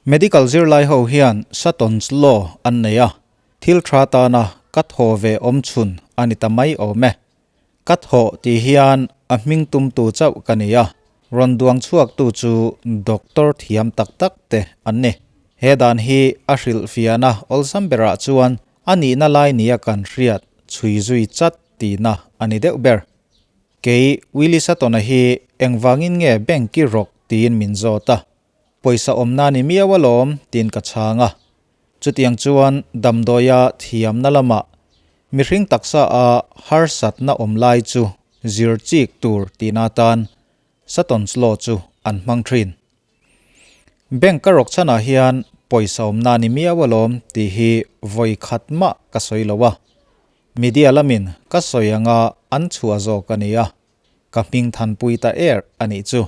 Medical zirlai ho hian Sutton's Law an nei a, thil tha tana ka thaw ve awm chhun a ni ta mai awm e. Ka thawh tih hian a hming tumtu chauh ka ni a, rawn duang chhuaktu chu doctor thiam tak tak te an ni. He dan hi a hrilhfiahna awlsam berah chuan a nihna lai nia kan hriat chhui zui chat tihna a ni deuh ber. Kei Willie Sutton-a hi engvangin nge bank-i rawk tiin min zawt a, Pawisa awmna ni miau alawm tiin ka chhang a. Chutiang chuan damdawia thiamna lamah mihring taksa a harsatna awm lai chu zir chik tur tihna atan Sutton's Law chu an hmang thin. Bank ka rawk chhanah hian pawisa awmna ni miau alawm tih hi vawi khat mah ka sawi lo a. Media lamin ka sawi anga an chhuah zawk a ni a. Ka hming thanpui ta er a nih chu.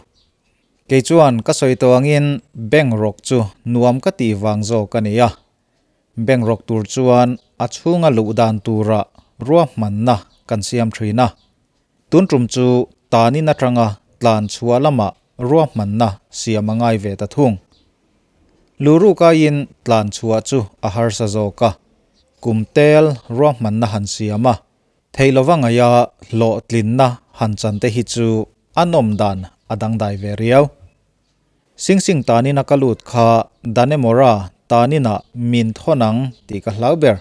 Kei chuan ka sawi tawh angin bank rawk chu nuam ka tih vang zawk a ni a. Bank rawk tur chuan a chhunga luh dan tura ruahmanna kan siam thin a. Tun tum chu tanin atanga tlan chhuah lamah ruahmanna siam a ngai ve ta thung. Luhruk aiin tlan chhuah chu a harsa zawk a. Kum tel ruahmanna han siam a. Theih lova ngaia hlawhtlinna han chan te hi chu a nawm dan a dangdai ve riau. Sing Sing tanin a ka lut kha Danemora tanin ah min thawn ang tih ka hlau ber.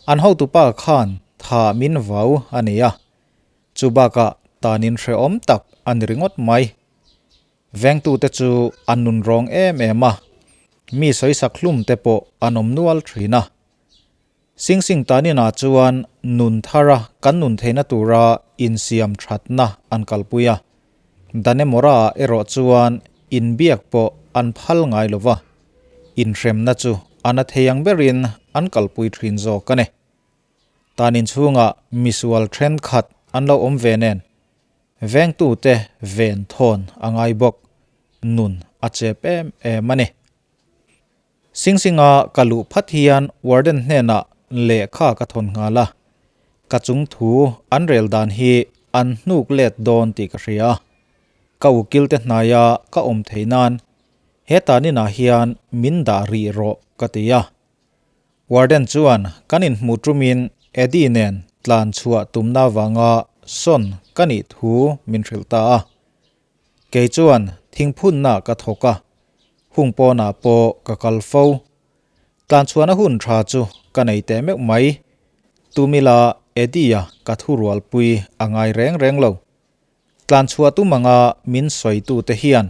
An hotupa khan tha min vau a ni a, chu bakah tanin hrehawm tak a ni ringawt mai. Vengtute chu an nunrawng em em a, mi sawisak hlum te pawh an awm nual thin a. Sing Sing tanin ah chuan nun thara kan nun theihna tura insiam thatna an kalpui a. Danemora ah erawh chuan inbiak pawh an phal ngai lo va, inhremna chu a na thei ang berin an kalpui thin zawk a ni. Tanin chhungah misual thenkhat an lo awm ve nen, vengtute ven thawn a ngai bawk, nun a chep em em a ni. Sing Sing-a ka luh phat hian warden hnenah lehkha ka thawn nghal a, ka chung thu an rel dan hi an hnuk let dawn tih ka hria. Ka ukil te hnaia ka awm thei nan he taninah hian min dah rih rawh ka ti a. Warden chuan kan inhmuh tumin Eddie nen tlan chhuah tumna vanga sawn ka nih thu min hrilh ta a. Kei chuan thingphunna ka thawk a, hung pawnah pawh ka kal fo. Tlanchhuahna hun tha chu ka nei teh meuh mai. Tumila Eddie-a ka thurualpui a ngai reng reng lo. Tlanchhuah tum anga min sawitute hian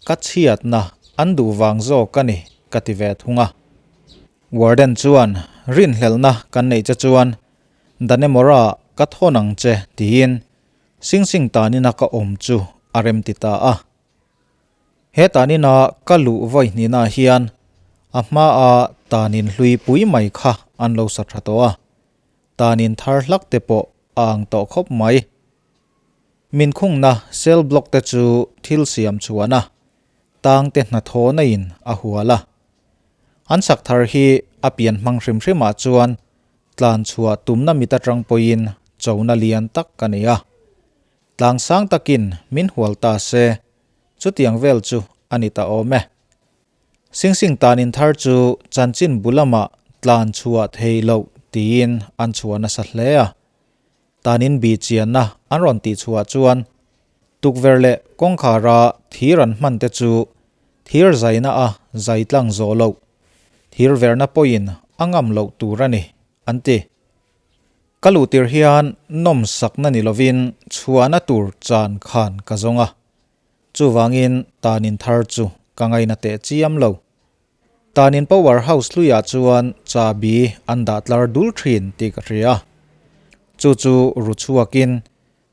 ka chhiatna an duh vang zawk a ni ka ti ve thung a. Warden chuan rinhlelhna kan neih che chuan Danemora ka thawn ang che tiin Sing Sing tanina ka awm chu a rem ti ta a. He tanina ka luh vawi hnihnaah hian a hmaa tanin hlui pui mai kha an lo sa tha tawh a, tanin thar hlak te pawh a ang tawh khawp mai. Min khungna cell block te chu thil siam chhuahna tang te hnathawhna in a hual a. An sak thar hi a pian hmang hrim hrimah chuan Tlan chhuah tumna mit atang pawhin chona lian tak ka nei a. Tlang sang takin min hual ta se, chutiang vel chu a ni ta awm e. Sing Sing tanin thar chu chanchin bu lamah tlan chhuah thei loh tiin an chhuah nasa hle a. Tanin bi chianna an rawn tih chhuah chuan tukverh leh kawngkhara thir an hman te chu thir zaina a zai tlang zawh loh, thir verna pawhin a ngam loh tur a ni, an ti. Ka luh tir hian nawmsakna ni lovin chhuahna tur chan khan ka zawng a, chuvangin tanin thar chu ka ngaina teh chiam lo. Tanin power house hluiah chuan chabi an dah tlar dul thin tih ka hria. Chu chu ru chhuakin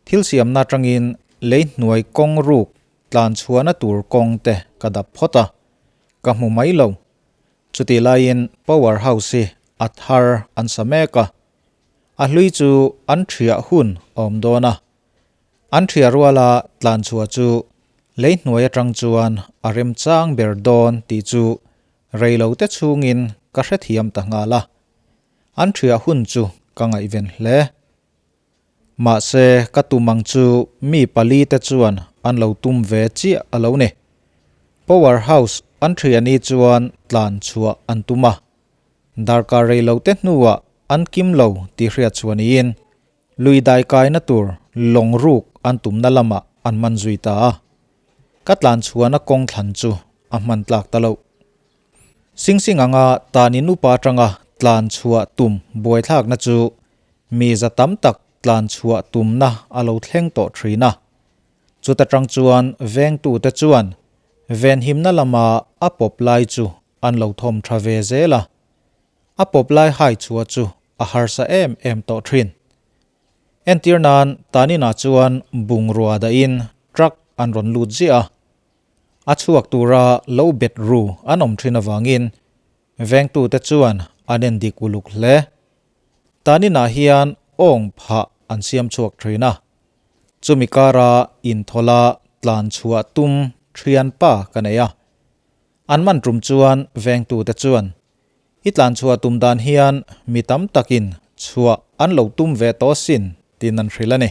thil siamna atangin lei hnuai kawng ruk tlan chhuahna tur kawng te ka dap phawt a, ka hmu mai lo. Chutih laiin power house hi a thar an sa mek a, a hlui chu an thiah hun a awm dawn a. An thiah ruala tlan chhuah chu lei hnuai atang chuan a remchang ber dawn tih chu rei lo te chhungin ka hrethiam ta nghal a. An thiah hun chu ka ngaihven hle. Mahse ka tum ang chu mi pali te chuan an lo tum ve chiah a lo ni. Power house An thiani chuan tlan chhuah an tum a. Darkar rei lo te hnuah an kim lo tih hriat chhuah niin lui dai kaina tur lawng ruk an tumna lamah an man zui ta a. Ka tlan chhuahna kawng thlan chu a hman tlak ta lo. Sing Sing anga tanin upa atanga tlan chhuah tum buaithlakna chu mi za tam tak tlan chhuah tumna a lo thleng tawh thin a. Chuta tang chuan vengtute chuan venhimna lama a pawp lai chu an lo thawm tha ve zel a. A pawp lai hai chhuah chu a harsa em em tawh thin. Entir nan taninah chuan bungrua dahin truck an rawn lut ziah a. A chhuak tura lo bet ru an awm thin avangin vengtute chuan an en dik uluk hle. Taninah hian awng phah an siam chhuak thin a. Chumi kara inthawlha tlan chhuah tum thianpa ka nei a. An man tum chuan vengtute chuan I tlan chhuah tum dan hian mi tam takin chhuah an lo tum ve tawh sin tiin an hrilh a ni.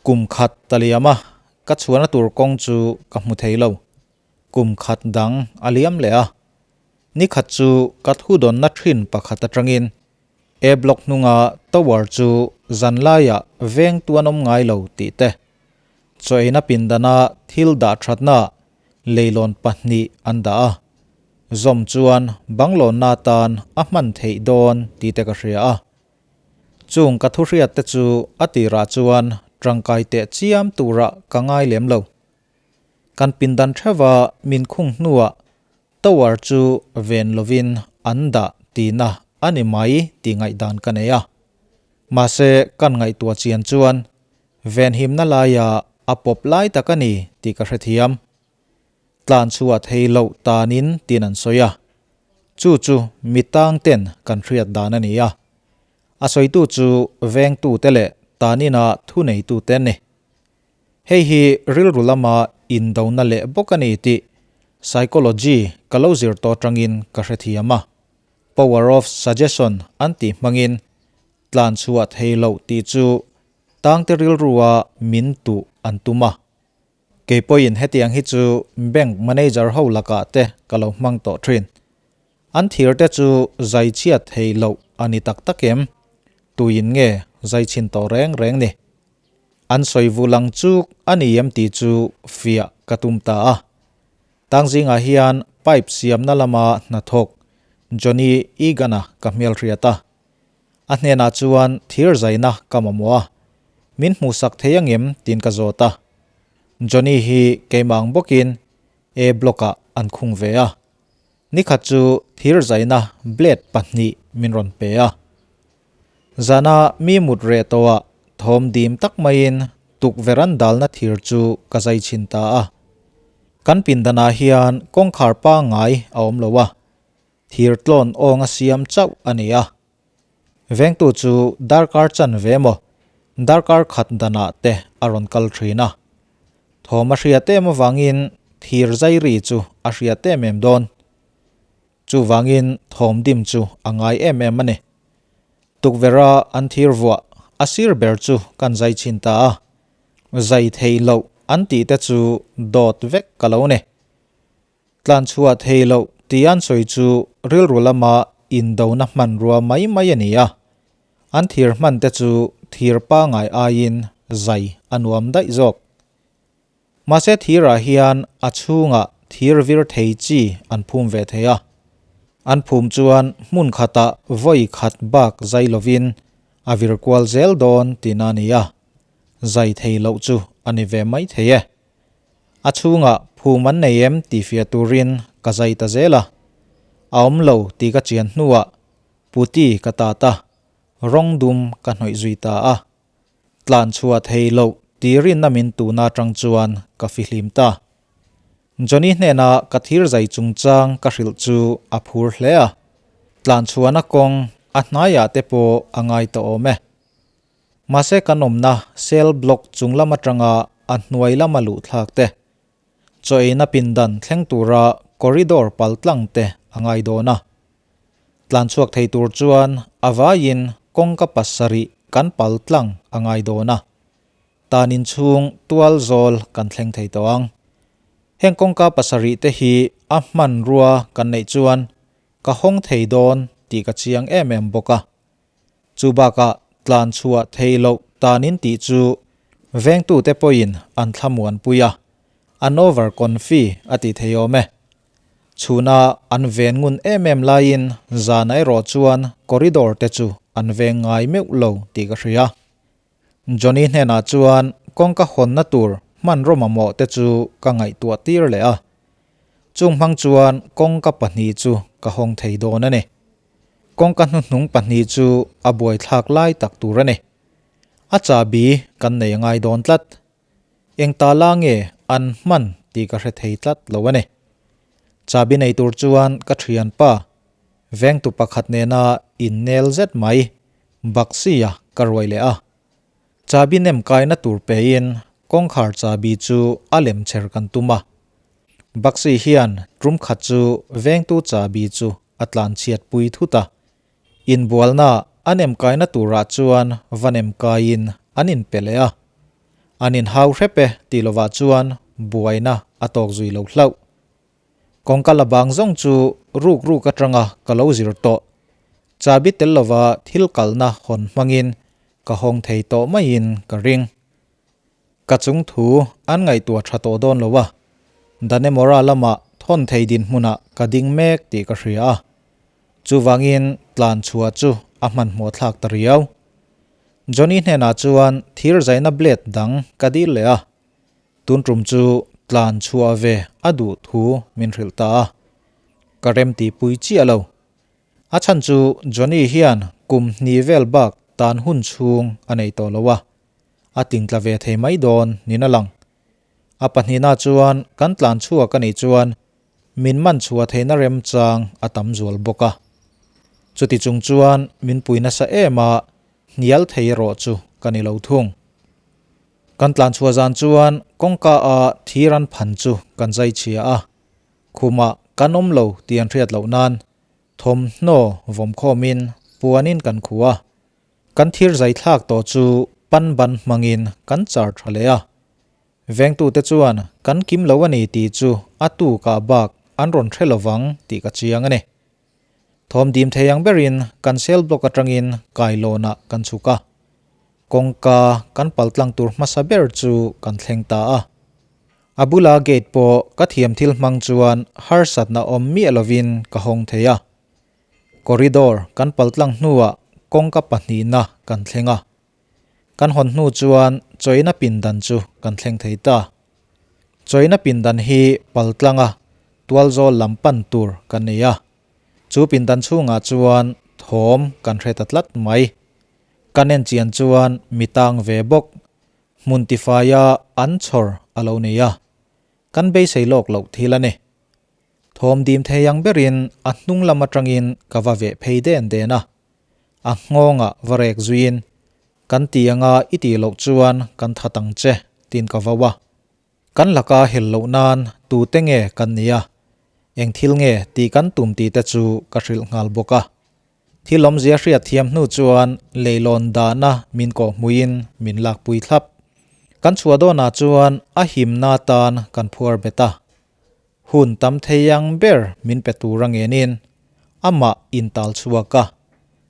Kum khat ta liam a, ka chhuahna tur kawng chu ka hmu thei lo. Kum khat dang a liam leh a. Ni khat chu ka thudawnna thin pakhat atangin A block hnunga tower chu zan laiah veng tuan awm ngai lo tih te, chaw-eina pindana thil dah thatna leilawn pahnih an dah a, zawm chuan banglawnna atan a hman theih dawn tih te ka hria a. Chung ka thuhriat te chu a tirah chuan tangkai teh chiam turah ka ngai lem lo. Kan pindan theuha min khung hnuah tower chu ven lovin an dah tihna a ni mai tih ngaihdan ka nei a. Mahse kan ngaihtuah chian chuan venhimna laia a pawp lai tak a ni tih ka hrethiam. Tlan chhuah thei loh tanin tin an sawi a. Chu chu mi tang ten kan hriat dan a ni a. A sawitu chu vengtute leh tanina thuneitute an ni. Hei hi rilru lama indona leh bawk a ni tih psychology ka lo zir tawh atangin ka hrethiam a. Power of suggestion an tih hmangin tlan chhuah thei loh tih chu tangte rilrua min tuh an tum a. Kei pawhin hetiang hi chu bank manager ho lakah te ka lo hmang tawh thin. An thir te chu zai chhiat thei loh a ni tak tak em? Tuin nge zai chhin tawh reng reng ni? An sawi vu lang chuk a ni em tih chu fiah ka tum ta a. Tang zingah hian pipe siamna lama hnathawk Johnny Egan-a ka hmelhriat a. A hnenah chuan thir zaina ka mamawh a, min hmuhsak thei angem tiin ka zawt a. Johnny hi keimah ang bawkin A block-ah an khung ve a. Nikhat chu thir zaina blade pahnih min rawn pe a. Zana mi mut reh tawhah thawm dim tak maiin tukverh an dalna thir chu ka zai chhin ta a. Kan pindanah hian kawngkhar pangngai a awm lo a. Thir tlawn awng a siam chauh a ni a. Vengtu chu darkar chan ve maw, darkar khat danah te a rawn kal thin a. Thawm a hriat em avangin thir zai ri chu a hriat em em dawn. Chuvangin thawm dim chu a ngai em em a ni. Tukverha an thir vuah a sir ber chu kan zai chhin ta a. Zai thei loh an tih te chu dawt vek ka lo ni. Tlan chhuah thei loh tih an sawi chu rilru lama indona hmanrua mai mai a ni a. An thir hman te chu thir pangai aiin zai a nuam daih zawk. Mahse thirah hian a chhungah thir vir thei chi an phum ve thei a. An phum chuan hmun khatah vawi khat bak zai lovin a vir kual zel dawn tihna a ni a. Zai thei loh chu a ni ve mai thei e. A chhungah phum an nei em tih fiah turin ka zai ta zel a. A awm lo tih ka chian hnuah puti ka tat a, rawng dum ka hnawih zui ta a. Tlan chhuah thei loh tih rinna min tuna atang chuan ka fihlim ta. Johnny hnena ka thir zai chungchang ka hrilh chu a phur hle a. Tlan chhuahna kawng a hnaiah te pawh a ngai tawh awm e. Mahse kan awmna cell block chung lam atanga a hnuai lama luh thlak te, chaw eina pindan thleng tura corridor pal tlang te a ngai dawn a. Tlan chhuak thei tur chuan a vaiin kawngka pasarih kan pal tlang a ngai dawn a. Tan inchhung tual zawl kan thleng thei tawh ang. Heng kawngka pasarihte hi a hmanrua kan neih chuan ka hawng thei dawn tih ka chiang em em bawk a. Chu bakah tlan chhuah theih loh tanin tih chu vengtute pawhin an thlamuanpui a, an over confi a ti thei awm e. Chhuna an ven ngun em em laiin zan erawh chuan corridor te chu an veng ngai meuh lo tih ka hria. Johnny hnenah chuan kawngka hawnna tur hmanraw mamawh te chu ka ngaihtuah tir leh a. Chung hmang chuan kawngka pahnih chu ka hawng thei dawn a ni. Kawngka hnuhnung pahnih chu a buaithlak lai tak tur a ni. A chahbi kan nei a ngai dawn tlat. Eng ta la nge an hman tih ka hre thei tlat lo a ni. Chahbi nei tur chuan ka thianpa vengtu pakhat nena innel zet mai Baksia ka ruai leh a. Chahbi nem kaina tur pein kawngkhar chahbi chu a lem chher kan tum a. Baksi hian tum khat chu vengtu chahbi chu a tlanchhiat pui thut a. Inbualna a nem kaina turah chuan va nem kaiin an inpe leh a. An inhau hrep e tih lovah chuan buaina a tawk zui lo hlauh. Kawngka la bang zawng chu ruk ruk atanga ka lo zir tawh. Chahbi tel lova thil kalna hawn hmangin ka hawng thei tawh maiin ka ring. Ka chung thu an ngaihtuah tha tawh dawn lo a, Danemora lamah thawn thei dinhmunah ka ding mek tih ka hria a. Chuvangin tlan chhuah chu a hmanhmawh thlak ta riau. Johnny hnenah chuan thir zaina blade dang ka dil leh a. Tun tum chu tlan chhuah ve a duh thu min hrilh ta a, ka rem tih pui chiah lo. A chhan chu Johnny hian kum hnih vel bak tan hun chhung a nei tawh lo a, a tingtla ve thei mai dawn niin a lang. A pahnihna chuan kan tlan chhuak a nih chuan min man chhuah theihna remchang a tam zual bawk a. Chuti chung chuan min pui nasa em a, hnial thei erawh chu ka ni lo thung. Kan tlan chhuah zan chuan kawngka a thir an phan chu kan zai chhia a, khumah kan awm lo tih an hriat loh nan thawmhnaw vawmkhawmin puanin kan khuh a, kan thir zai thlak tawh chu pan ban hmangin kan char tha leh a. Vengtute chuan kan kim lo a ni tih chu a tukah bak an rawn hre lovang tih ka chiang a ni. Thawm dim thei ang berin kan cell block atangin kailawnah kan chhuk a. Kawngka kan pal tlang tur hmasa ber chu kan thleng ta a. A bula gate pawh ka thiam thil hmang chuan harsatna awm miah lovin ka hawng thei a. Corridor kan pal tlang hnuah kawngka pahnihna kan thleng a. Kan hawn hnu chuan chawina pindan chu kan thleng thei ta. Chawina pindan hi paltlanga tualzawl lam pan tur kan nei a. Chu pindan chhungah chuan thawm kan hre ta tlat mai. Kan en chian chuan mi tang ve bawk. Hmun tifaia an chhawr a lo nei a. Kan beisei lawk loh thil a ni. Thawm dim thei ang berin a hnung lam atangin ka va veh phei den den a. A nghawngah va rek zuiin, Kan ti anga i tih loh chuan kan that ang che, tiin ka vau a. Kan laka hel loh nan tute nge kan ni a, eng thil nge tih kan tum tih te chu ka hrilh nghal bawk a. Thil awmzia hriat thiam hnu chuan leilawn dahna min kawh hmuiin min lakpui thlap. Kan chhuah dawnah chuan a himna atan kan phuar bet a. Hun tam thei ang ber min pe tur a ngenin amah intal chhuak a,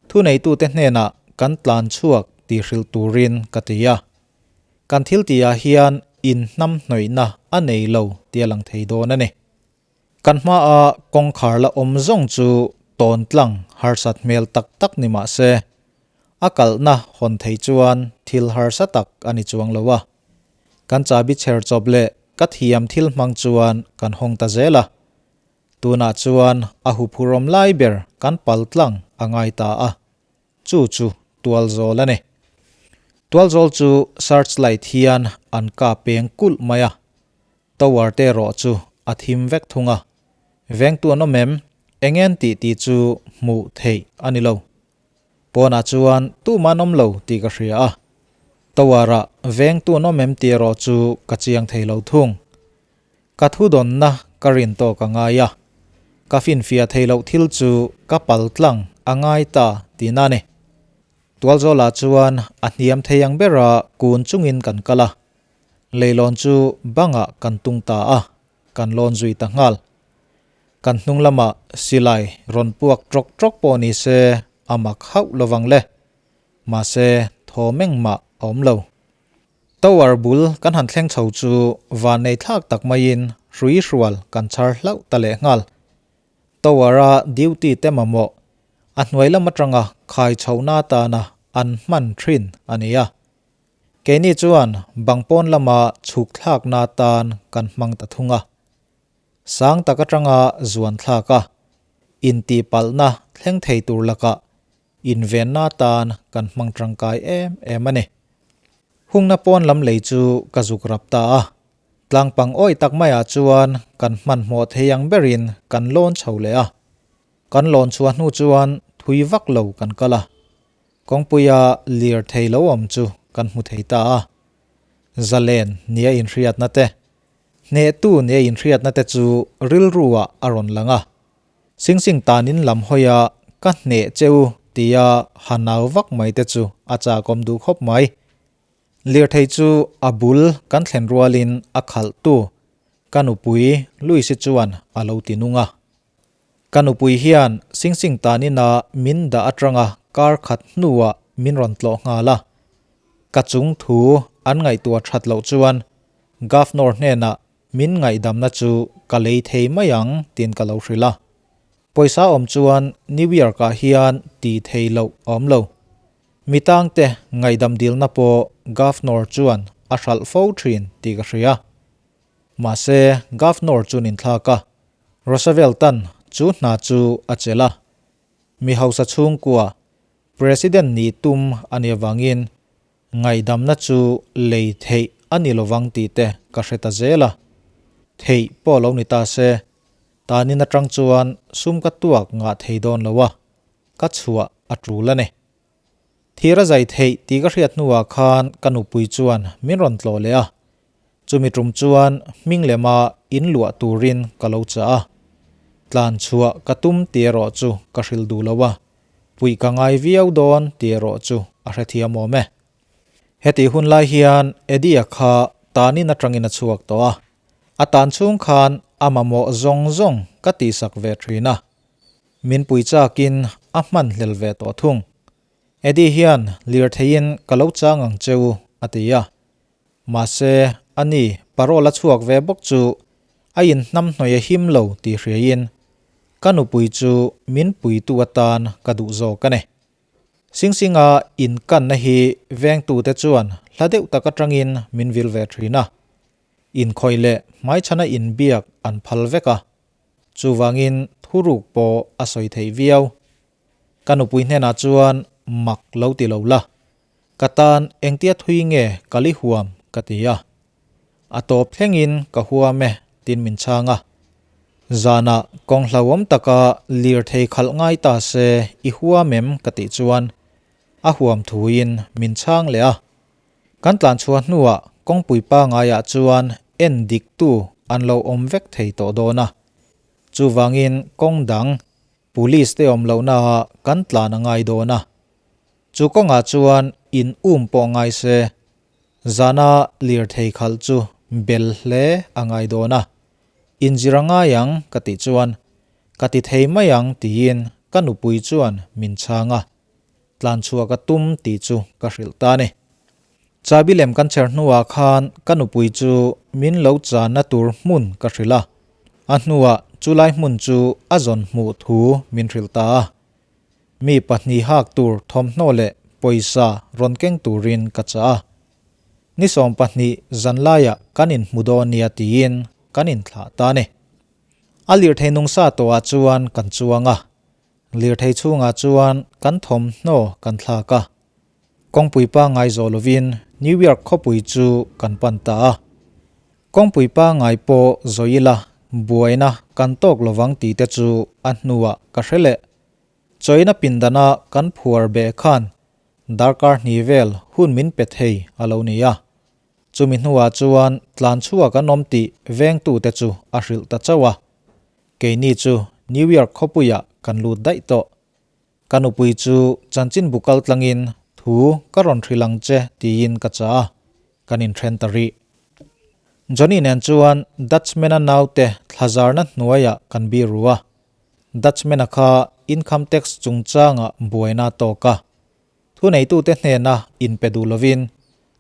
thuneitute hnenah kan tlan chhuak tih hrilh turin ka ti a. Kan thil tihah hian inhnamhnawihna a nei lo tih a lang thei dawn a ni. Kan hmaa kawngkhar la awm zawng chu tawn tlang harsat hmel tak tak ni mah se, a kalhna hawn thei chuan thil harsa tak a ni chuang lo a. Kan chahbi chher chawp leh ka thiam thil hmang chuan kan hawng ta zel a. Tunah chuan a huphurhawm lai ber kan pal tlang a ngai ta a, chu chu tualzawl a ni. Tualzawl chu searchlight hian an kap peng kulh mai a, Tower te erawh chu a thim vek thung a, vengtu an awm em? Eng en tih tih chu hmuh theih a ni lo. Pawnah chuan tumah an awm lo tih ka hria a, Tower-ah vengtu an awm em tih erawh chu ka chiang thei lo thung. Ka thudawnna ka rin tawk a ngai a, ka finfiah thei loh thil chu ka pal tlang a ngai ta tihna a ni. Tualzawlah chuan a hniam thei ang bera kun chungin kan kal a, Leilawn chu bangah kan tung ta a. kan lawn zui ta nghal. Kan hnung lamah silai rawn puak trawk trawk pawh ni se a mak hauh lovang le. Mahse thawm engmah a awm lo. Tower bul kan han thleng chho chu vannei thlak tak maiin hrui hrual kan chhar hlauh ta leh nghal. Tower-a duty te mamawh a hnuai lam atanga khai chhohna atana an hman thin a ni a. Keini chuan bang pawn lama chhuk thlakna atan kan hmang ta thung a. Sang tak atanga zuan thlak a, intihpalhna thleng thei tur lakah invenna atan kan hmang tangkai em em a ni. Hungna pawn lam lei chu ka zuk rap ta a, tlangpang awih tak maiah chuan kan hmanhmawh thei ang berin kan lawn chho leh a. Kan lawn chhuah hnu chuan thui vak lo kan kal a, kawngpuia lir thei lo awm chu kan hmu thei ta a. Zalen nia inhriatna te, hnehtu nia inhriatna te chu rilruah a rawn lang a. Sing Sing tanin lam hawi a, ka hneh che u tia ha nau vak mai te chu a chakawm duh khawp mai. Lirthei chu a bul kan thlen rualin a khalhtu ka nupui Luisi chuan a lo ti nung a. Ka nupui hian Sing Sing tanin a min dah atanga kar khat hnuah min rawn tlawh nghal a. Ka chung thu an ngaihtuah that loh chuan Governor hnenah Min ngaihdamna chu ka lei thei mai ang tiin ka lo hrilh a. Pawisa awm chuan New York ah hian ti thei loh a awm lo. Mi tangte ngaihdam dilna pawh Governor chuan a hralh fo thin tih ka hria. Mahse Governor chu nin thlak a, Roosevelt an chu hna chu a chelh a. Mi hausa chhungkua President nih tum a nih avangin Ngaihdamna chu lei theih a ni lovang tih te ka hre ta zel a. Theih pawh lo ni ta se, tanin atang chuan sum ka tuak ngah thei dawn lo a, ka chhuah a tul a ni. Thir a zai theih tih ka hriat hnuah khan ka nupui chuan min rawn tlawh leh a, chumi tum chuan hming lema in luah turin ka lo chah a. Tlan chhuah ka tum tih erawh chu ka hrilh duh lo a, Puih ka ngai viau dawn tih erawh chu a hrethiam awm e. Hetih hun lai hian Eddie-a kha tanin atangin a chhuak tawh a, a tan chhung khan a mamawh zawng zawng ka tihsak ve thin a, min pui chakin a hman hlel ve tawh thung. Eddie hian lirtheiin ka lo chang ang che u a ti a, mahse ani parole a chhuak ve bawk chu a inhnamhnawih a him lo tih hriaiin ka nupui chu min puitu atan ka duh zawk a ni. Sing Singa inkanna hi vengtute chuan hla deuh tak atangin min vil ve thin a, inkhawih leh hmaichhana inbiak an phal vek a, chuvangin thuruk pawh a sawi theih viau. Ka nupui hnenah chuan mak lo ti lo la, ka tan engtia thui nge ka li huam ka ti a. A tawp thlengin ka huam e tin min chhang a. Zanah kawng hlauhawm taka lirthei khalh ngai ta se i huam em ka tih chuan a huam thuin min chhang leh a. Kan tlan chhuah hnuah kawngpui pangaiah chuan en diktu an lo awm vek thei tawh dawn a. Chuvangin kawng dang Police te awm lohna ah kan tlan a ngai dawn a, chu kawngah chuan in um pawh ngai se, zana lirthei khalh chu bel hle a ngai dawn a, inzir a ngai ang ka tih chuan ka ti thei mai ang tiin ka nupui chuan min chhang a, tlan chhuah ka tum tih chu ka hrilh ta a ni. Chabi lem kan chher hnuah khan ka nupui chu min lo channa tur hmun ka hrilh a, a hnuah chulai hmun chu a zawn hmuh thu min hrilh ta a. Mi pahnih hak tur thawmhnaw leh pawisa rawn keng turin ka chah a. Ni 20 zan laiah kan inhmu dawn nia tiin kan inthlah ta a ni. A lirthei nungsa tawhah chuan kan chuang a, lirthei chhungah chuan kan thawmhnaw kan thlak a. Kawngpui pangngai zawh lovin New York khawpui chu kan pan ta a. Kawngpui pangngai pawh zawh ila buaina kan tawk lovang tih te chu a hnuah ka hre leh. Chawina pindana kan phuar beh khan darkar hnih vel hun min pe thei a lo ni a. Chumi hnuah chuan tlan chhuak an awm tih vengtute chu a hrilh ta chauh a. Keini chu New York khawpuiah kan lut daih tawh. Ka nupui chu chanchinbu kal tlangin thu ka rawn hrilh ang che tiin ka chah a, kan inthen ta rih. Johnny nen chuan Dutchman-a naute thlazarna hnuaiah kan biru a. Dutchman-a kha income tax chungchangah buaina a tawk a. Thuneitute hnena inpe duh lovin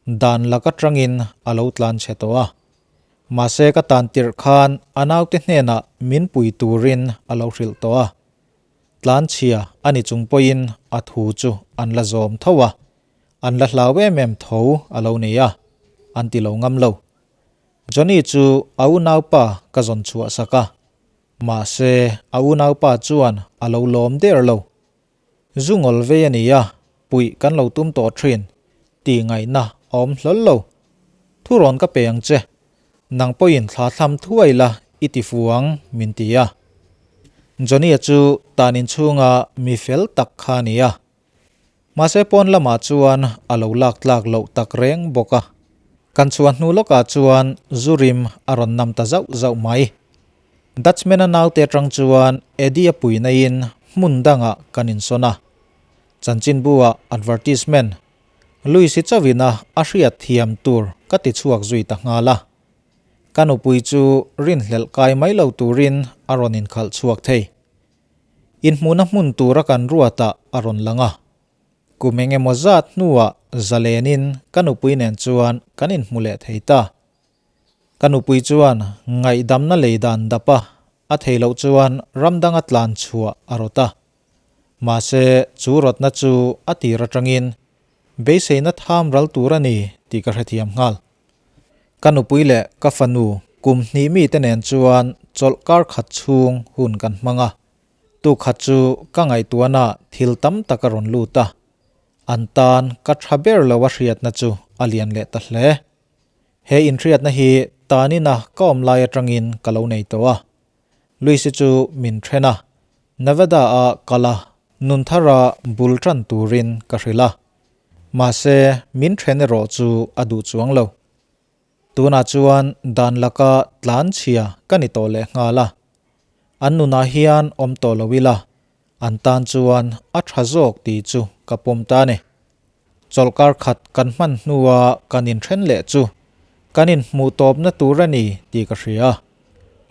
dan lak atangin a lo tlan chhe tawh a. Mahse ka tan tirh khan a naute hnenah min pui turin a lo hrilh tawh a. Tlanchhia a ni chung pawhin a thu chu an la zawm tho a. An la hlau em em tho a lo nei a, an ti lo ngam lo. Johnny chu a unaupa ka zawn chhuah sak a, mahse a unaupa chuan a lo lawm der lo. Zu ngawl vei a ni a, puih kan lo tum tawh thin tih ngaihna a awm hlawl lo. Thurawn ka pe ang che, nang pawhin thla thlam thuai la i ti fu ang min ti a. Johnny-a chu tan inchhunga mi fel tak kha a ni a. Mahse pawn lamah chuan a lo lak tlak loh tak reng bawk a. Kan chhuah hnu lawkah chuan zu rim a rawn nam ta zauh zauh mai. Dutchman-a naute atang chuan Eddie-a puinaiin hmun dangah kan insawn a. Chanchinbu-ah advertisement, Louis-i chauhina a hriat thiam tur ka ti chhuak zui ta nghal a. Ka nupui chu rinhlelh kai mai lo turin a rawn inkhalh chhuak thei. Inhmuhna hmun tura kan ruatah a rawn lang a. Kum eng emaw zat hnuah zalenin ka nupui nen chuan kan inhmu leh thei ta. Ka nupui chuan ngaihdamna lei dan dap a, a thei loh chuan ram danga tlan chhuah a rawt a. Mahse, chu rawtna chu a tir atangin beiseina tham ral tur a ni tih ka hrethiam nghal. Ka nupui leh ka fanu kum hnih mite nen chuan chawlh kar khat chhung hun kan hmang a. Tu khat chu ka ngaihtuahna thil tam tak a rawn lut a, an tan ka tha ber lo a hriatna chu a lian leh ta hle. He inhriatna hi tanina ka awm lai atangin ka lo nei tawh a. Luis-i chu min then a, Nevada-a kal a, nunthara bul tan turin ka hrilh a. Mahse, min then erawh chu a duh chuang lo. Tunah chuan dan laka tlan chhia ka ni tawh leh nghal a. An nunah hian awm tawh lo ila, an tan chuan a tha zawk tih chu ka pawm ta a ni. Chawlhkar khat kan hman hnua kan inthen leh chu kan inhmuh tawpna tur a ni tih ka hria.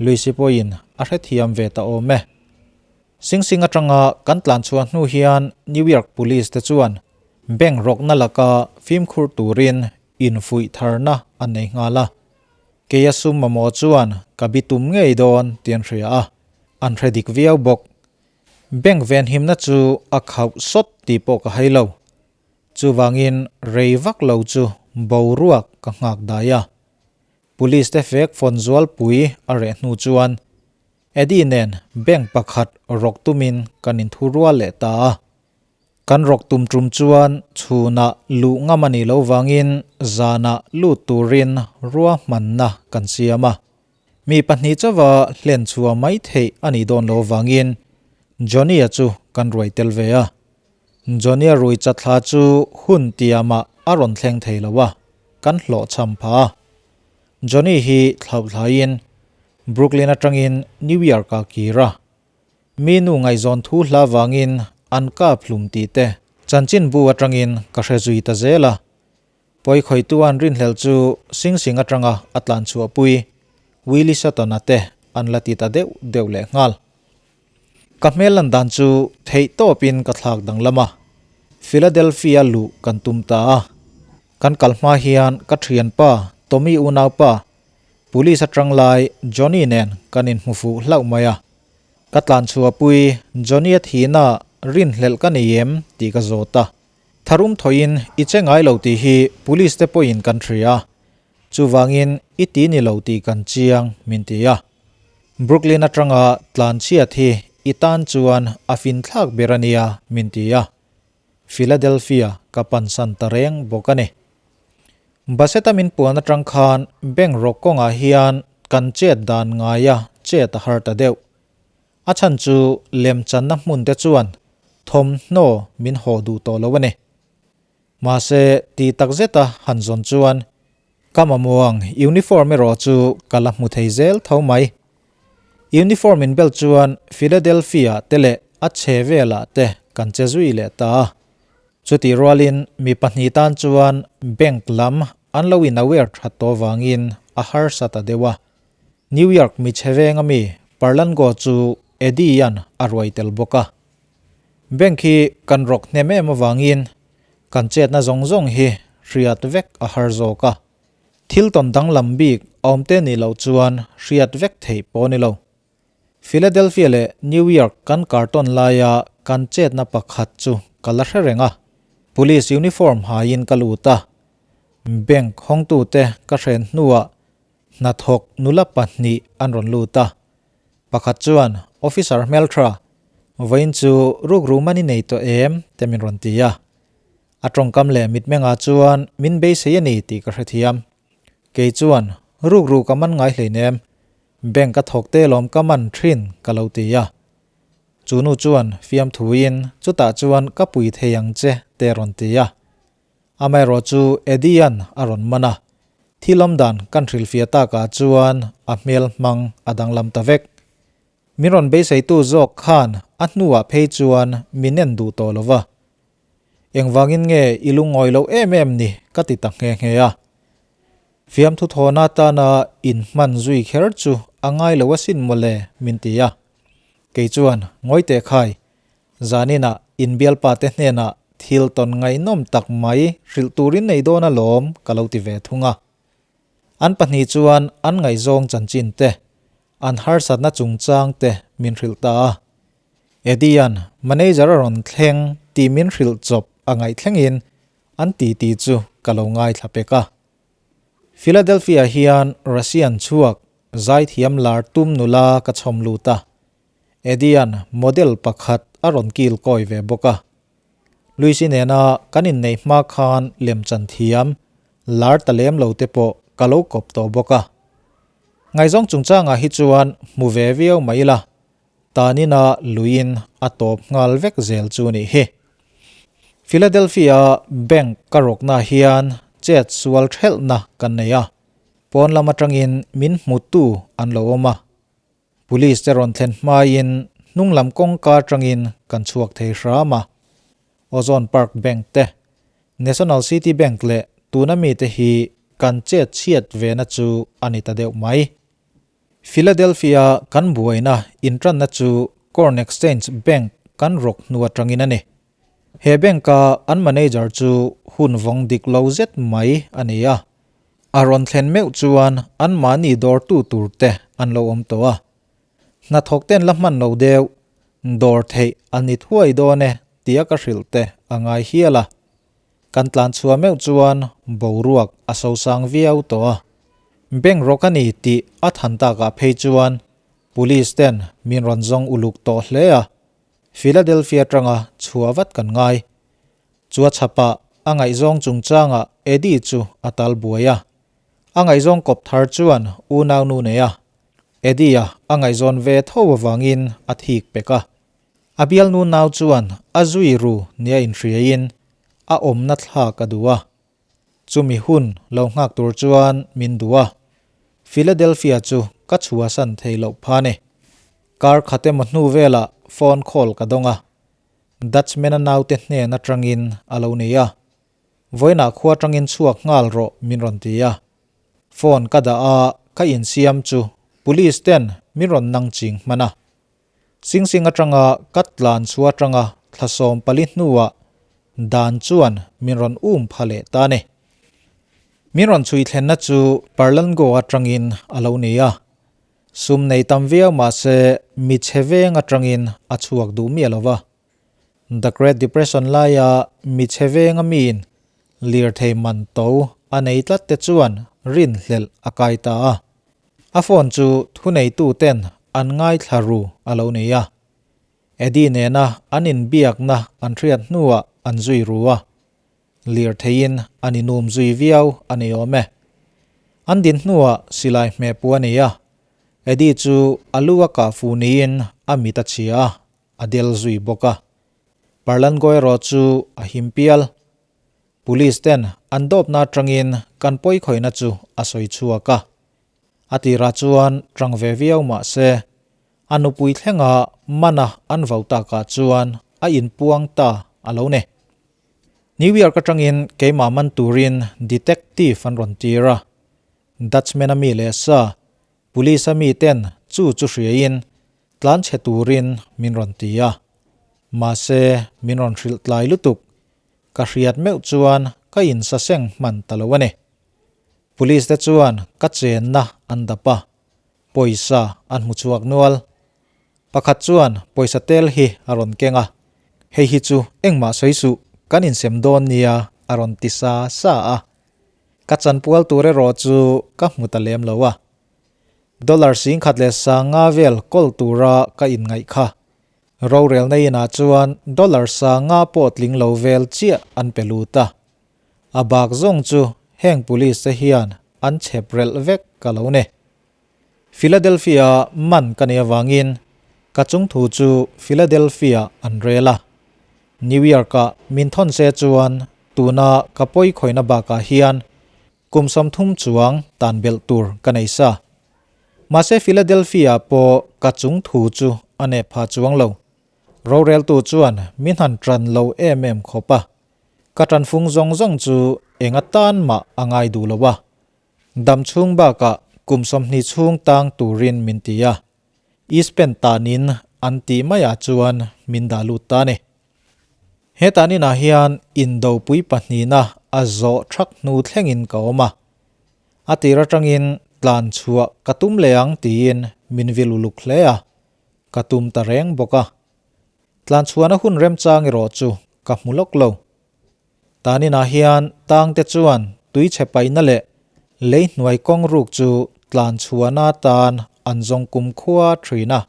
Luisi pawhin a hrethiam ve ta awm e. Sing Sing atanga kan tlan chhuah hnu hian New York Police te chuan bank rawkna laka fimkhur turin infuih tharna an nei nghal a. Keia sum mamawh chuan ka bitum ngei dawn tih an hria a, an hre dik viau bawk. Bank venhimna chu a khauh sawt tih pawh ka hai lo. Chuvangin rei vak lo chu boruak ka nghak dai a. Police te fek fawn zualpui a reh hnu chuan Eddie nen bank pakhat rawk tumin kan inthu rual leh ta a. Kan rawk tum tum chuan chhunah luh ngam a nih loh vangin zanah lut turin ruahmanna kan siam a. Mi pahnih chauha hlen chhuah mai theih a nih dawn loh vangin Johnny-a chu kan ruai tel ve a. Johnny-a rui chatthla chu hun tiamah a rawn thleng thei lo a, kan hlawhchham phah a. Johnny hi thlauhthlaiin Brooklyn atangin New York ah kir a. Mi nu ngaihzawn thu hla vangin an kap hlum tih te chanchinbu atangin ka hre zui ta zel a. Pawikhawihtu an rinhlelh chu Sing Sing atanga a tlan chhuahpui Willie Sutton-a te an la ti ta deuh deuh leh nghal. Ka hmel lan dan chu theih tawpin ka thlak danglam a, Philadelphia luh kan tum ta a. Kan kal hma hian ka thianpa Tommy unaupa Police atang lai Johnny nen kan inhmu fuh hlauh mai a. Ka tlan chhuahpui Johnny a thihna rinhlelh ka nei em tih ka zawt a. Tharum thawiin i che ngai lo tih hi police te pawhin kan hria a, chuvangin i ti ni lo tih kan chiang min ti a. Brooklyn atanga tlan chhiat hi i tan chuan a finthlak ber a nia min ti a. Philadelphia ka pansan ta reng bawk a ni. Bassett-a min puan atang khan bank rawk kawngah hian kan chet dan ngaia chet a har ta deuh. A chhan chu lemchanna hmun te chuan thawmhnaw min haw duh tawh lo a ni. Mahse, ti tak zeta han zawn chuan ka mamawh ang uniform erawh chu ka la hmu thei zel tho mai. Uniform inbel chuan Philadelphia te leh a chhe velah te kan che zui leh ta a. Chutih rualin mi pahnih tan chuan bank lam an lo in aware that tawh vangin a harsa ta deuh a. New York mi chhe veng ami Perlango chu Eddie-a'n a ruai tel bawk a. Bank hi kan rawk hnem em avangin kan chetna zawng zawng hi hriat vek a har zawk a. Thil tawn danglam bik a awm te nih loh chuan hriat vek theih pawh a ni lo. Philadelphia leh New York kan kartawn laia kan chetna pakhat chu ka la hre reng a, police uniform haiin ka lut a. Bank hawngtute ka hren hnuah hnathawk nula pahnih an rawn lut a. Pakhat chuan, Officer hmeltha, vawiin chu rukru man i nei tawh em? te min rawn ti a. A tawngkam leh mitmengah chuan min beisei a ni tih ka hrethiam. Kei chuan, Rukru ka man ngai hleinem, Bank a thawk te lawm ka man thin ka lo ti a. Chu nu chuan fiamthuin chutah chuan ka pui thei ang che te rawn ti a. Amaherawh chu Eddie-a'n a rawn man a. Thil awmdan kan hrilhfiah takah chuan a hmel hmang a danglam ta vek. Min rawn beiseitu zawk khan a hnuah phei chuan min en duh tawh lo va. Engvangin nge i lungawi loh em em ni ka ti ta nghe nghe a. Fiamthu thawhna atana inhman zui kher chu a ngai lo asin mawle min ti a. Kei chuan ngawi teh khai, zaninah inbialpa te hnenah thil tawn ngaihnawm tak mai hrilh turin nei dawn alawm ka lo ti ve thung a. An pahnih chuan an ngaihzawng chanchin te, an harsatna chungchang te min hrilh ta a. Eddie-a'n manager a rawn thleng tih min hrilh chawp a ngaih thlengin an titi chu ka lo ngaithla pek a. Philadelphia hian Russian chhuak zaithiam lar tum nula ka chhawm lut a, Eddie-a'n model pakhat a rawn kil kawi ve bawk a. Lucy nena kan inneih hma khan lemchan thiam lar ta lem lo te pawh ka lo kawp tawh bawk a. Ngaihzawng chungchangah hi chuan hmu ve viau mai ila. Tanina luiin a tawp nghal vek zel chu nih hi. Philadelphia bank ka rawkna hian chet sual thelhna kan nei a, pawn lam atangin min hmutu an lo awm a. Police te rawn thlen hmain hnung lam kawngka atangin kan chhuak thei hram a. Ozone Park Bank te, National City Bank leh tuna mite hi kan chet chhiat vena chu a ni ta deuh mai. Philadelphia kan buaina intranna chu Corn Exchange Bank kan rawk hnu atangin a ni. He bank-a an manager chu hun vawng dik lo zet mai a ni a. A rawn thlen meuh chuan anmahni dawrtu tur te an lo awm tawh a. Hnathawk ten la hman lo deuh, dawr theih a ni thuai dawn e tia ka hrilh te a ngai hial a. Kan tlan chhuah meuh chuan boruak a sosang viau tawh a. Bank rawk a ni tih a than takah phei chuan Police ten min rawn zawng uluk tawh hle a, Philadelphia atanga chhuah vat kan ngai. Chua chhapah a ngaihzawng chungchangah Eddie chu a tal buai a. A ngaihzawng kawp thar chuan unaunu nei a, Eddie-a a ngaihzawn ve tho avangin a thik pek a. A bialnu nau chuan a zui ru nia inhriaiin a awmna thlak a duh a. Chumi hun lo nghak tur chuan min duh a. Philadelphia chu ka chhuahsan thei loh pha ni. Kar khat emaw hnu velah phone call ka dawng a. Dutchman-a naute hnen atangin a lo nei a. Vawiinah khua atangin chhuak nghal rawh min rawn ti a. Phone ka dah a, ka insiam chu police ten min rawn nang ching hman a. Sing Sing atanga ka tlan chhuah atanga thla 14 hnuah dan chuan min rawn um pha leh ta a ni. Min rawn chhui thlenna chu Perlango atangin a lo ni a. Sum nei tam viau mah se mi chhe veng atangin a chhuak duh miah lo va. The Great Depression laia mi chhe venga miin lirthei man to a nei tlat te chuan rinhlelh a kai ta a. A phone chu thuneitu ten an ngaithla ru a lo nei a. Eddie nena an inbiakna an hriat hnuah an zui ru a. Lirtheiin an inum zui viau a ni awm e. An din hnuah silai hmehpu a nei a. Eddie chu a lu a kah fu niin a mit a chhia a, a del zui bawk a. Parlango erawh chu a him pial. Police ten an dawpna atangin kan pawikhawihna chu a sawi chhuak a. A tirah chuan tang ve viau mah se, a nupui thlenga mana an vau takah chuan a inpuang ta a lo ni. New York atangin keimah man turin detective an rawn tir a. Dutchman a mi leh sa, police a mi ten chu chu hriain tlan chhe turin min rawn ti a. Mahse min rawn hrilh tlai lutuk. Ka hriat meuh chuan ka insaseng hman ta lo a ni. Police te chuan ka chenna an dap a, pawisa an hmu chhuak nual. Pakhat chuan pawisa tel hi a rawn keng a, Hei hi chu engmah sawi suh, kan insem dawn nia a rawn ti sa sa a. Ka chanpual tur erawh chu ka hmu ta lem lo a. Dollar 10,000 leh 50 vel kawl tura ka inngaih kha. Rorelna inah chuan dollar 50 pawh tling lo vel chiah an pe lut a. A bak zawng chu heng police te hian an chhep relh vek ka lo ni. Philadelphia man ka nih avangin ka chungthu chu Philadelphia an rel a. New York-ah min thawn se chuan tuna ka pawi khawihna bakah hian kum 30 chuang tan belh tur ka nei sa. Mahse Philadelphia pawh ka chungthu chu a nep pha chuang lo. Roreltu chuan min han tan lo em em khawp a. Ka tanfung zawng zawng chu eng atan mah a ngai duh lo a. Dam chhung bakah kum 20 chhung tang turin min ti a, East Pen tanin an tih maiah chuan min dah lut ta a ni. He taninah hian indopui pahnihna a zawh thak hnu thlengin ka awm a, a tir atangin tlan chhuah ka tum leh ang tiin min vil uluk hle a, ka tum ta reng bawk a. Tlan chhuahna hun remchang erawh chu ka hmu lawk lo. Taninah hian tangte chuan tui chhe paihna leh lei hnuai kawng ruk chu tlan chhuahna atan an zawng kum khua thin a.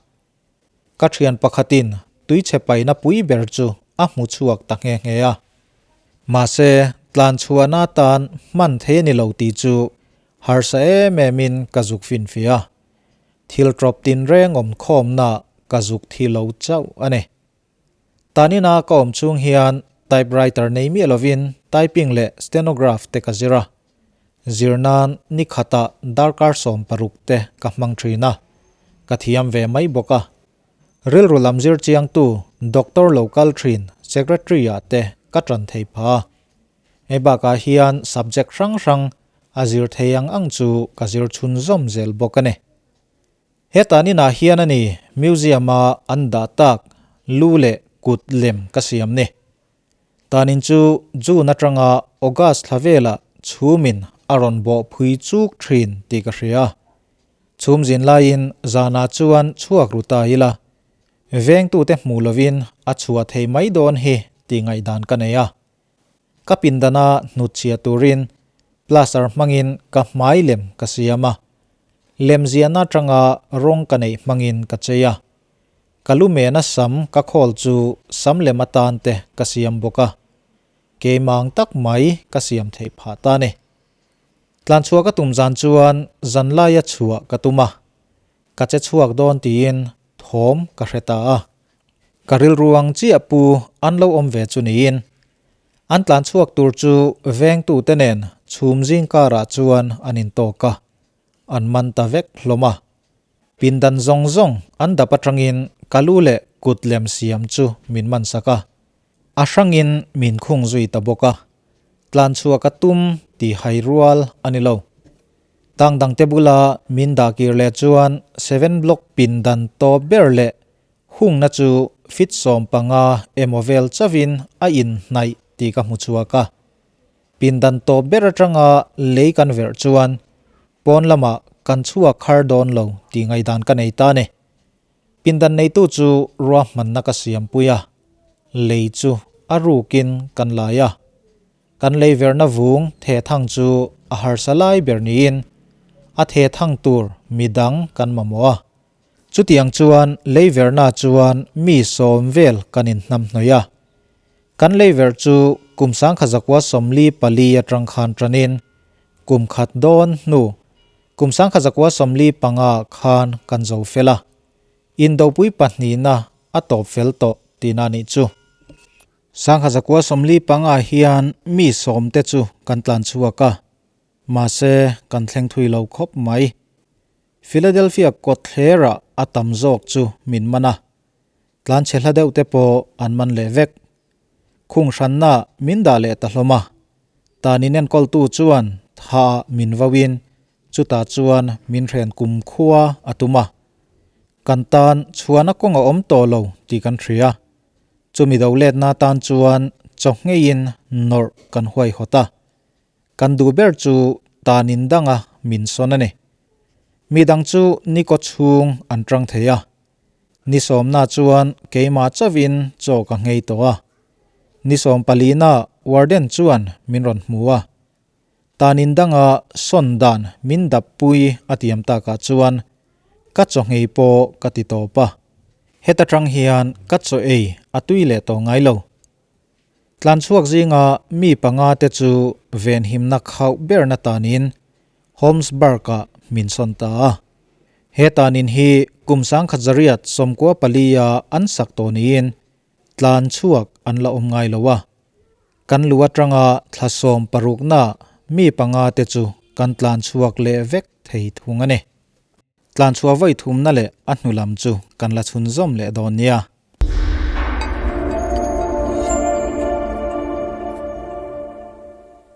Ka thian pakhatin tui chhe paihna pui ber chu a hmu chhuak ta nghe nghe a. Mahse, tlan chhuahna atan hman thei a ni lo tih chu harsa em emin ka zuk finfiah a. Thil tawp tinreng awm khawmna ka zuk thi lo chauh a ni. Tanina ka awm chhung hian typewriter nei miah lovin typing leh stenograph te ka zir a. Zir nan ni khatah darkar 16 te ka hmang thin a, ka thiam ve mai bawk a. Rilru lam zir chiangtu doctor lo kal thin secretary ah te ka tan thei pha a. Hei bakah hian subject hrang hrang a zir thei ang ang chu ka zir chhunzawm zel bawk a ni. He taninah hian a ni museum-a an dah tak lu leh kut lem ka siam ni. Tanin chu June atanga August thla velah chhumin a rawn bawh phui chuk thin tih ka hria. Chhum zin laiin zanah chuan chhuak ru ta ila, vengtute hmuh lovin a chhuah thei mai dawn hi tih ngaihdan ka nei a. Ka pindana hnutchhia turin plaster hmangin ka hmai lem ka siam a, lem ziahna atanga rawng ka neih hmangin ka chei a. Ka lu mena sam ka khawl chu sam lem atan te ka siam bawk a, keimang tak mai ka siam theih phah ta ni. Tlanchhuah ka tum zan chuan zanlaia chhuah ka tum a, ka che chhuak dawn tiin thawm ka hre ta a. Ka rilru ang chiah pu an lo awm ve chu niin. An tlan chhuak tur chu vengtute nen chhum zing karah chuan an intawk a, an man ta vek hlawm a. Pindan zawng zawng an dap atangin ka lu leh kut lem siam chu min man sak a, a hrangin min khung zui ta bawk a. Tlan chhuak a tum tih hai rual a ni lo. Tang dangte bula min dah kir leh chuan seven block pindan tawp ber leh Hungna chu fit 15 emaw vel chauhin a inhnaih tih ka hmu chhuak a. Pindan tawp ber atanga lei kan verh chuan pawn lamah kan chhuak har dawn lo tih ngaihdan ka nei ta a ni. Pindan neitu chu ruahmanna ka siampui a, lei chu a rukin kan lai a. Kan lei verhna vung thehthang chu a harsa lai ber niin a thehthang tur midang kan mamawh a. Chutiang chuan leiverhna chuan mi 10 vel kan inhnamhnawih a. Kan leiverh chu kum 1944 atang khan tanin kum khat dawn hnu kum 1945 khan kan zo fel a. Indopui pahnihna a tawp fel tawh tihna nih chu. 1945 hian mi 10 te chu kan tlan chhuak a. Mahse kan thleng thui lo khawp mai. Philadelphia kawtthlerah a tam zawk chu min man a, tlanchhe hla deuh te pawh an man leh vek. Khung hranna min dah leh ta hlawm a. Tan inenkawltu chuan tha min vauin chutah chuan min hren kumkhua a tum a. Kan tan chhuana kawng a awm tawh lo tih kan hria. Chumi do letna tan chuan chaw ngeiin nawrh kan huaihawt a. Kan duh ber chu tan in danga min sawn a ni. Mi dang chu ni kaw chhung an tang thei a. Ni sawmna chuan keimah chauhin chaw ka nghei tawh a. Ni sawm palina warden chuan min rawn hmu a. Tan in danga sawn dan min dap pui a tiam takah chuan ka chaw nghei pawh ka ti tawp a. Heta tang hian ka chaw ei a tui leh tawh ngai lo. Tlan chhuak zinga mi panga te chu venhimna khauh berna tanin Holmesburg-ah min sawn ta a. He tanin hi kum 1914 a an sak tawh niin tlan chhuak an la awm ngai lo a. Kan lu atanga thla sawm parukna mi panga te chu kan tlan chhuak leh vek thei thung a ni. Tlan chhuah vawi thumna leh a hnu lam chu kan la chhunzawm leh dawn nia.